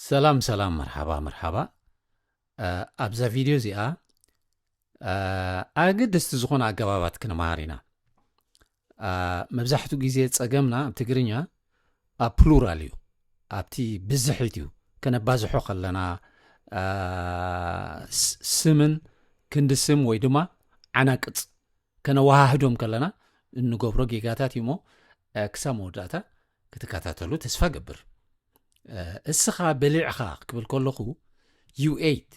ሰላም ሰላም፣ መርሓባ መርሓባ። ኣብዛ ቪድዮ እዚኣ ኣገደስቲ ዝኾነ ኣገባባት ክንመሃር ኢና። መብዛሕትኡ ግዜ ጸገምና ኣብ ትግርኛ ኣብ ፕሉራል እዩ፣ ኣብቲ ብዝሒት እዩ። ከነባዝሖ ከለና ስምን ክንዲ ስም ወይ ድማ ዓናቅጽ ከነወሃህዶም ከለና እንገብሮ ጌጋታት እዩ። እሞ ክሳብ መወዳእታ ክትከታተሉ ተስፋ ገብር። እስኻ በሊዕኻ ክብል ከለኹ you ate፣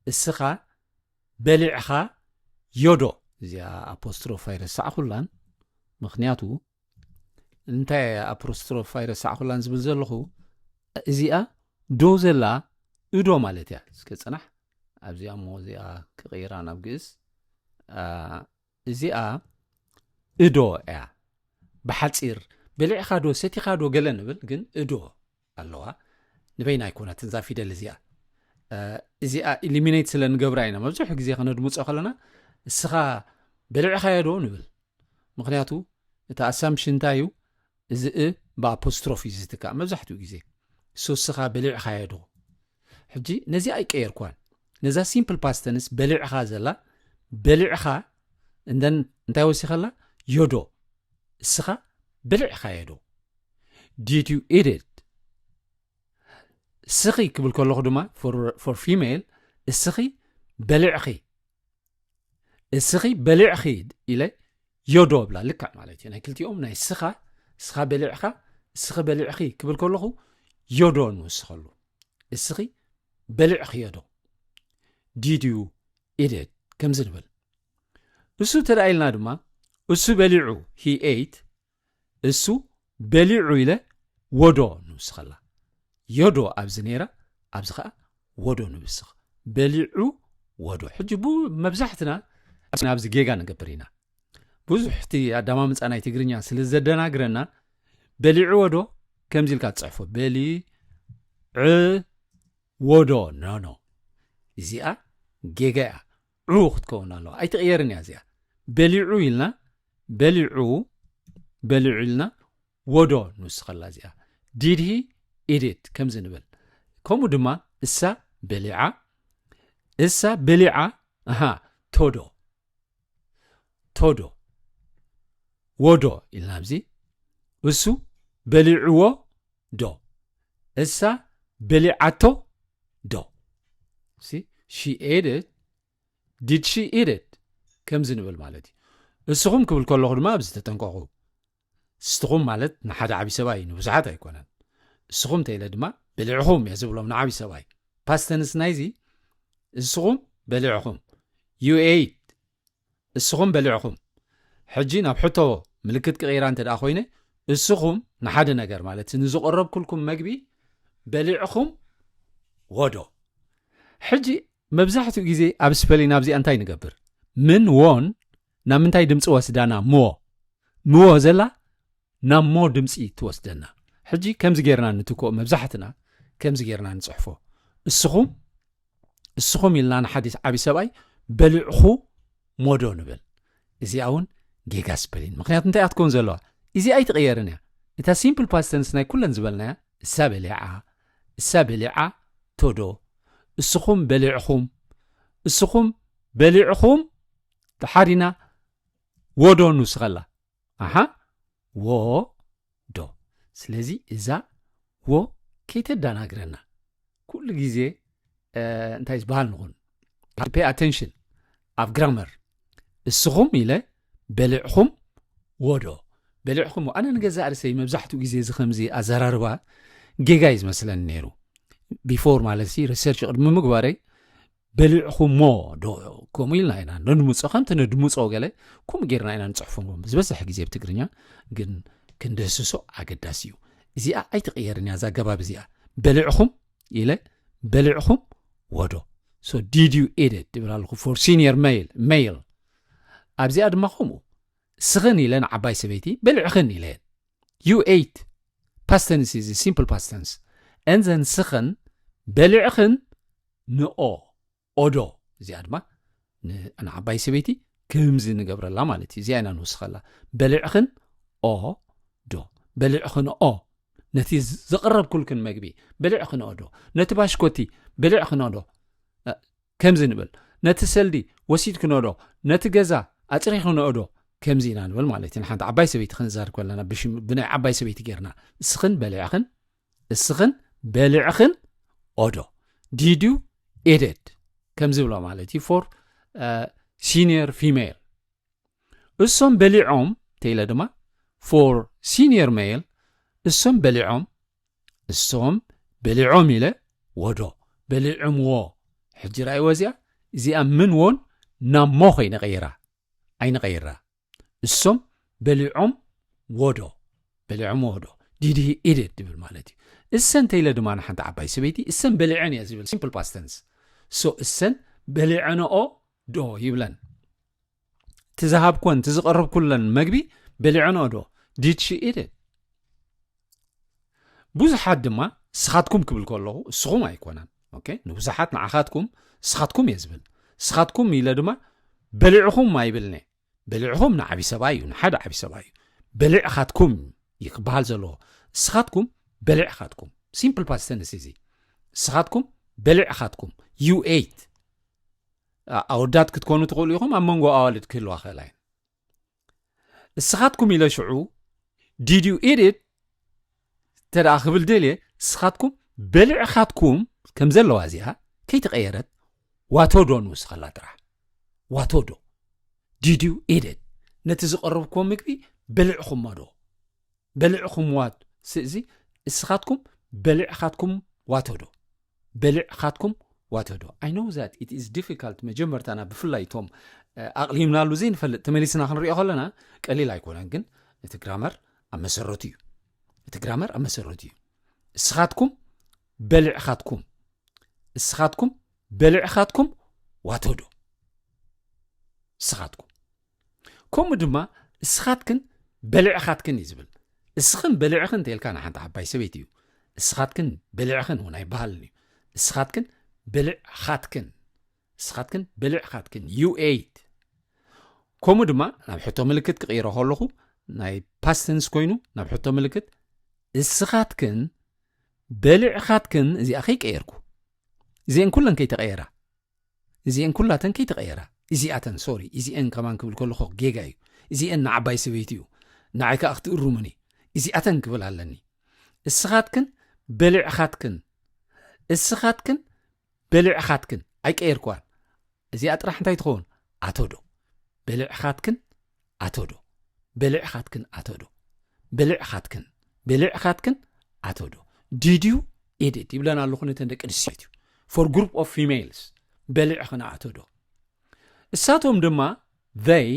እስኻ በሊዕኻ ዮዶ። እዚኣ ኣፖስትሮፍ ኣይረሳዕኩላን፣ ምኽንያቱ እንታይ ኣፖስትሮፍ ኣይረሳዕኩላን ዝብል ዘለኹ፣ እዚኣ ዶ ዘላ እዶ ማለት እያ። እስከ ጽናሕ ኣብዚኣ እሞ እዚኣ ክቕይራ ናብ ግእዝ። እዚኣ እዶ እያ። ብሓጺር በሊዕኻ ዶ ሰቲኻ ዶ ገለ ንብል፣ ግን እዶ ኣለዋ። ንበይና ኣይኮነትን እዛ ፊደል እዚኣ። እዚኣ ኢሊሚኔት ስለ ንገብራ ኢና መብዝሑ ግዜ ከነድምጾ ከለና እስኻ በሊዕኻዮ ዶ ንብል። ምኽንያቱ እቲ ኣሳምፕሽን እንታይ እዩ? እዚ እ ብኣፖስትሮፍ እዩ ዝትካእ መብዛሕትኡ ግዜ። ሶ እስኻ በሊዕኻዮ ዶ? ሕጂ ነዚ ኣይቀየርኳን። ነዛ ሲምፕል ፓስተንስ በሊዕኻ ዘላ፣ በሊዕኻ እንደን እንታይ ወሲኸላ? ዮዶ። እስኻ በሊዕኻዮ ዶ? Did you eat it? እስኺ ክብል ከለኹ ድማ for female፣ እስኺ በሊዕኺ፣ እስኺ በሊዕኺ ኢለ ዮዶ ብላ ልክዕ ማለት እዩ። ናይ ክልቲኦም ናይ እስኻ፣ እስኻ በሊዕኻ፣ እስኺ በሊዕኺ ክብል ከለኹ ዮዶ ንውስኸሉ። እስኺ በሊዕኺዮ ዶ? Did you eat it? ከምዚ ንብል። እሱ ተደኣ ኢልና ድማ እሱ በሊዑ፣ he ate፣ እሱ በሊዑ ኢለ ወዶ ንውስኸላ። ዮዶ ኣብዚ ነይራ፣ ኣብዚ ኸዓ ወዶ ንውስኽ። በሊዑ ወዶ። ሕጂ ቡ-፣ መብዛሕትና ኣብዚ ጌጋ ንገብር ኢና። ብዙሕ እቲ ኣዳማምጻ ናይ ትግርኛ ስለ ዘደናግረና በሊዑ ወዶ ከምዚ ኢልካ ትጽሕፎ። በሊ ዕ ወዶ። ኖ፣ ኖ። እዚኣ ጌጋ እያ። ዑ ክትከውን ኣለዋ። ኣይትቕየርን እያ እዚኣ። በሊዑ ኢልና፣ በሊዑ፣ በሊዑ ኢልና ወዶ ንውስኸላ እዚኣ። Did he eat it? ከምዚ ንብል። ከምኡ ድማ እሳ በሊዓ፣ እሳ በሊዓ፣ ኣሃ፣ ቶዶ። ቶዶ። ወዶ ኢልና ኣብዚ። እሱ በሊዕዎ ዶ? እሳ በሊዓቶ ዶ? ሲ፣ she ate it። Did she eat it? ከምዚ ንብል ማለት እዩ። እስኹም ክብል ከለኹ ድማ ኣብዚ ተጠንቀቑ። እስኹም ማለት ንሓደ ዓቢ ሰብኣይ እዩ፣ ንብዙሓት ኣይኮነን። እስኹም ተኢለ ድማ በሊዕኹም እየ ዝብሎም ንዓቢ ሰብኣይ። ፓስተንስ ናይዚ እስኹም በሊዕኹም። You ate። እስኹም በሊዕኹም። ሕጂ ናብ ሕቶ ምልክት ክቕይራ እንተ ደኣ ኮይነ፣ እስኹም ንሓደ ነገር ማለት ንዝቐረብኩልኩም መግቢ በሊዕኹም ወዶ። ሕጂ መብዛሕትኡ ግዜ ኣብ ስፐሊን ኣብዚኣ እንታይ ንገብር? ምን ዎን ናብ ምንታይ ድምፂ ወስዳና? ምዎ። ምዎ ዘላ ናብ ሞ ድምፂ ትወስደና። ሕጂ ከምዚ ጌርና ንትክኦ፣ መብዛሕትና ከምዚ ጌርና ንፅሕፎ። እስኹም፣ እስኹም ኢልና ንሓዲስ ዓቢ ሰብኣይ በሊዕኹ ሞዶ ንብል። እዚኣ እውን ጌጋ ስፐሊን። ምኽንያቱ እንታይ እያ ትከውን ዘለዋ? እዚኣ ኣይትቕየርን እያ። እታ ሲምፕል ፓስተንስ ናይ ኩለን ዝበልናያ፣ እሳ በሊዓ፣ እሳ በሊዓ ቶዶ፣ እስኹም በሊዕኹም፣ እስኹም በሊዕኹም፣ ተሓዲና ወዶ ንውስኸላ። ኣሓ፣ ወ ዶ። ስለዚ እዛ ወ ከይተደናግረና ኩሉ ግዜ፣ እ፣ እንታይ ዝበሃል ንኹን፣ pay attention ኣብ ግራመር። እስኹም ኢለ በሊዕኹም ወዶ። በሊዕኹም ወ-፣ ኣነ ንገዛእ ርእሰይ መብዛሕትኡ ግዜ እዚ ከምዚ ኣዘራርባ ጌጋ እዩ ዝመስለኒ ነይሩ። ቢፎር ማለት ሲ ሪሰርች ቅድሚ ምግባረይ በሊዕኹሞ ዶ ከምኡ ኢልና ኢና ነድምጾ፣ ከምቲ ነድምጾ ገለ ከምኡ ጌርና ኢና ንጽሕፎ። ዝበዝሕ ግዜ ብትግርኛ ግን ክንድህስሶ ኣገዳሲ እዩ። እዚኣ ኣይትቕየርን እያ፣ እዛ ኣገባብ እዚኣ። በሊዕኹም ኢለ በሊዕኹም ወዶ። So did you eat it ይብል ኣለኹ for senior male፣ male። ኣብዚኣ ድማ ከምኡ እስኽን ኢለ ንዓባይ ሰበይቲ በሊዕኽን ኢለ። You ate፣ past tense is simple past tense። And then ስኽን በሊዕኽን ንኦ ኦዶ። እዚኣ ድማ ን-፣ ንዓባይ ሰበይቲ ከምዚ ንገብረላ ማለት እዩ። እዚኣ ኢና ንውስኸላ። በሊዕኽን ኦ ዶ። በሊዕኽን ኦ። ነቲ ዘቕረብኩልክን መግቢ በሊዕኽንኦ ዶ? ነቲ ባሽኮቲ በሊዕኽንኦ ዶ? ከምዚ ንብል፣ ነቲ ሰልዲ ወሲድክንኦ ዶ? ነቲ ገዛ ኣጽሪኽንኦ ዶ? ከምዚ ኢና ንብል ማለት እዩ። ንሓንቲ ዓባይ ሰበይቲ ክንዛረብ ከለና ብናይ ዓባይ ሰበይቲ ጌርና፣ እስኽን በሊዕኽን፣ እስኽን በሊዕኽን ኦዶ? Did you eat it? ከም ዝብሎ ማለት እዩ። For senior female እሶም በሊዖም ተኢለ ድማ for senior male እሶም በሊዖም እሶም በሊዖም ኢለ ወዶ በሊዖምዎ። ሕጂ ራእይዎ እዚኣ እዚኣ ምን ዎን ናብ ሞ ከይንቐይራ ኣይንቐይራ። እሶም በሊዖም ወዶ በሊዖም ወዶ ዲዲ ኢድድ ድብል ማለት እዩ። እሰን ተኢለ ድማ ንሓንቲ ዓባይ ሰበይቲ እሰን በሊዐን እያ ዝብል simple past tense። So እሰን በሊዐንኦ ዶ ይብለን። ትዝሃብኮን ትዝቐረብኩለን መግቢ በሊዐንኦ ዶ? Did she eat it? ብዙሓት ድማ ስኻትኩም ክብል ከለኹ እስኹም ኣይኮነን። ኦኬ፣ ንብዙሓት ንዓኻትኩም ስኻትኩም እየ ዝብል። ስኻትኩም ኢለ ድማ በሊዕኹም ኣይብልነ። በሊዕኹም ንዓቢ ሰብኣይ እዩ፣ ንሓደ ዓቢ ሰብኣይ እዩ። በሊዕኻትኩም እዩ ክበሃል ዘለዎ። ስኻትኩም በሊዕኻትኩም። Simple past tense እዚ። ስኻትኩም በሊዕኻትኩም። You ate። ኣወዳት ክትኮኑ ትኽእሉ ኢኹም፣ ኣብ መንጎ ኣዋልድ ክህልዋ ክእላ እየን። እስኻትኩም ኢለ ሽዑ did you eat it እንተ ደኣ ክብል ደልየ፣ እስኻትኩም በሊዕኻትኩም ከም ዘለዋ እዚኣ ከይተቐየረት ዋቶዶ ንውስኸላ ጥራሕ። ዋቶዶ did you eat it? ነቲ ዝቐረብክዎ ምግቢ በሊዕኹሞ ዶ? በሊዕኹምዋ። ስእዚ እስኻትኩም በሊዕኻትኩም ዋቶዶ? በሊዕኻትኩም ዋቶዶ? I know that it is difficult። መጀመርታና ብፍላይ እቶም ኣቕሊምናሉ ዘይንፈልጥ ተመሊስና ክንሪኦ ከለና ቀሊል ኣይኮነን፣ ግን እቲ ግራመር ኣብ መሰረቱ እዩ። እቲ ግራመር ኣብ መሰረቱ እዩ። እስኻትኩም በሊዕኻትኩም እስኻትኩም በሊዕኻትኩም ዋቶዶ? እስኻትኩም ከምኡ ድማ እስኻትክን በሊዕኻትክን እዩ ዝብል። እስኽን በሊዕኽን እንተኢልካ ንሓንቲ ዓባይ ሰበይቲ እዩ። እስኻትክን በሊዕኽን እውን ኣይበሃልን እዩ። እስኻትክን በሊዕኻትክን እስኻትክን በሊዕኻትክን you ate። ከምኡ ድማ ናብ ሕቶ ምልክት ክቕይሮ ከለኹ ናይ past tense ኮይኑ ናብ ሕቶ ምልክት እስኻትክን በሊዕኻትክን እዚኣ ከይቀየርኩ እዚአን ኩለን ከይተቐየራ እዚአን ኩላተን ከይተቐየራ እዚኣተን ሶሪ እዚአን ከማን ክብል ከለኹ ጌጋ እዩ። እዚአን ንዓባይ ሰበይቲ እዩ። ንዓይ ከዓ ክትእሩምኒ እዚኣተን ክብል ኣለኒ። እስኻትክን በሊዕኻትክን እስኻትክን በሊዕኻትክን ኣይቀየርክዋን። እዚኣ ጥራሕ እንታይ ትኸውን? ኣቶዶ በሊዕኻትክን ኣቶዶ በሊዕኻትክን ኣቶዶ በሊዕኻትክን በሊዕኻትክን ኣቶዶ did you eat it ይብለን ኣለኹ ነተን ደቂ ኣንስትዮ እዩ። For group of females በሊዕኽን ኣቶዶ። እሳቶም ድማ they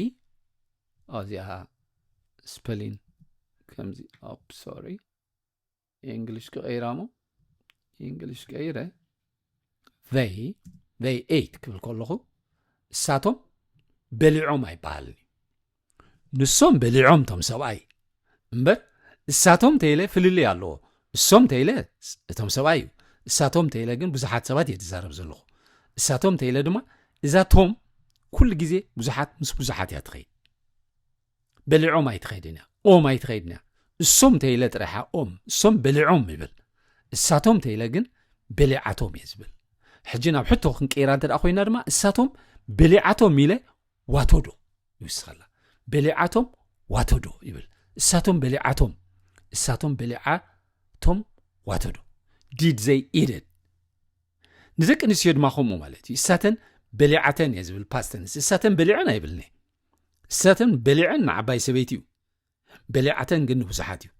እዚኣ spelling ከምዚ ኦፕ ሶሪ እንግሊሽ ክቐይራ ሞ እንግሊሽ ቀይረ they they ate ክብል ከለኹ እሳቶም በሊዖም ኣይበሃልን እዩ። ንሶም በሊዖም እቶም ሰብኣይ እምበር እሳቶም ተይለ ፍልልይ ኣለዎ። እሶም ተይለ እቶም ሰብኣይ እዩ። እሳቶም ተይለ ግን ብዙሓት ሰባት እየ ዝዛረብ ዘለኹ። እሳቶም ተይለ ድማ እዛ ቶም ኩሉ ግዜ ብዙሓት ምስ ብዙሓት እያ ትኸይድ። በሊዖም ኣይትኸይድን እያ። ኦም ኣይትኸይድን እያ። እሶም ተይለ ጥራሓ ኦም እሶም በሊዖም ይብል። እሳቶም ተይለ ግን በሊዓቶም እየ ዝብል። ሕጂ ናብ ሕቶ ክንቀይራ እንተ ደኣ ኮይና ድማ እሳቶም በሊዓቶም ኢለ ዋቶዶ ይውስኸላ። በሊዓቶም ዋቶዶ ይብል። እሳቶም በሊዓቶም እሳቶም በሊዓቶም ዋቶዶ did they eat it? ንደቂ ኣንስትዮ ድማ ከምኡ ማለት እዩ። እሳተን በሊዓተን እየ ዝብል past tense። እሳተን በሊዐን ኣይብልኒ። እሳተን በሊዐን ንዓባይ ሰበይቲ እዩ። በሊዓተን ግን ንብዙሓት እዩ።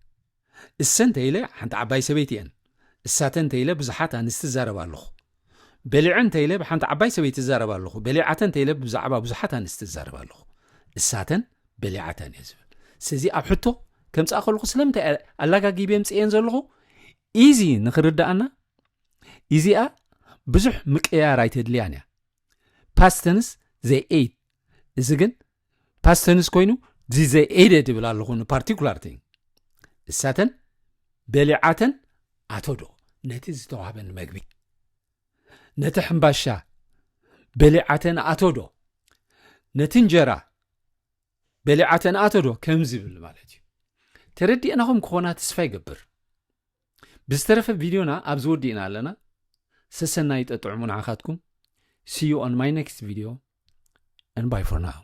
እሰን ተይለ ሓንቲ ዓባይ ሰበይቲ እየን። እሳተን ተይለ ብዙሓት ኣንስቲ ዛረብ ኣለኹ። በሊዐን ተይለ ብሓንቲ ዓባይ ሰበይቲ ዛረብ ኣለኹ። በሊዓተን ተይለ ብዛዕባ ብዙሓት ኣንስቲ ዛረብ ኣለኹ። እሳተን በሊዓተን እየ ዝብል። ስለዚ ኣብ ሕቶ ከምፅኣ ከለኹ ስለምንታይ ኣላጋጊብ የምፅእየን ዘለኹ ኢዚ ንክርድኣና እዚኣ ብዙሕ ምቅያር ኣይተድልያን እያ። Past tense they ate እዚ ግን past tense ኮይኑ they ate it ይብል ኣለኹ ን particular thing። እሳተን በሊዓተን ኣቶዶ ነቲ ዝተዋህበን መግቢ ነቲ ሕምባሻ በሊዓተን ኣቶዶ ነቲ እንጀራ በሊዓተን ኣቶዶ ከም ዝብል ማለት እዩ። ተረዲእናኹም ክኾና ተስፋ ይገብር። ብዝተረፈ ቪድዮና ኣብዚ ወዲእና ኣለና። ሰሰናይ ጠጥዕሙ ንዓኻትኩም። See you on my next video and bye for now.